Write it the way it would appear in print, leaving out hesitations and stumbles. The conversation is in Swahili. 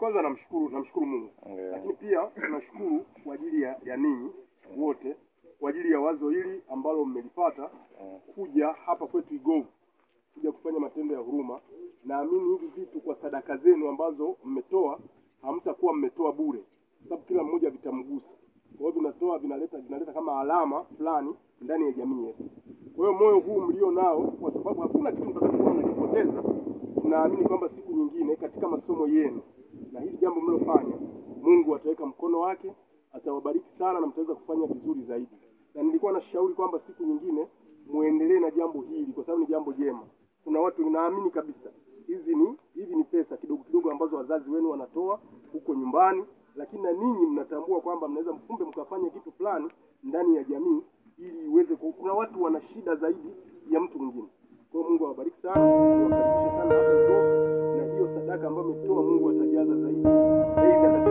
Kwanza namshukuru Mungu. Yeah. Lakini pia tunashukuru kwa ajili ya ninyi wote kwa ajili ya wazo hili ambalo mmelipata kuja hapa kwetu Igovu kuja kufanya matendo ya huruma. Naamini hivi vitu kwa sadaka zenu ambazo mmetoa hamtakuwa mmetoa bure, kwa sababu kila mmoja vitamgusa. Kwa hiyo vinatoa vinaleta kama alama fulani ndani ya jamii yetu. Kwa hiyo moyo huu mlio nao, kwa sababu hakuna kitu mtakachokuwa mnakipoteza, tunaamini kwamba siku nyingine katika masomo yenu na hili jambo mlofanya, Mungu ataweka mkono wake, atawabariki sana na mtaweza kufanya vizuri zaidi. Na nilikuwa nashauri kwamba siku nyingine muendelee na jambo hili kwa sababu ni jambo jema. Kuna watu naamini kabisa hivi ni pesa kidogo kidogo ambazo wazazi wenu wanatoa huko nyumbani, lakini na ninyi mnatambua kwamba mnaweza mkumbe mkafanya kitu fulani ndani ya jamii ili iweze, kuna watu wana shida zaidi ya mtu mwingine. Kwa hiyo Mungu awabariki sana, awakaribishe sana hapa Igovu, na hiyo sadaka ambayo mmetoa Mungu atajaza zaidi. Aidha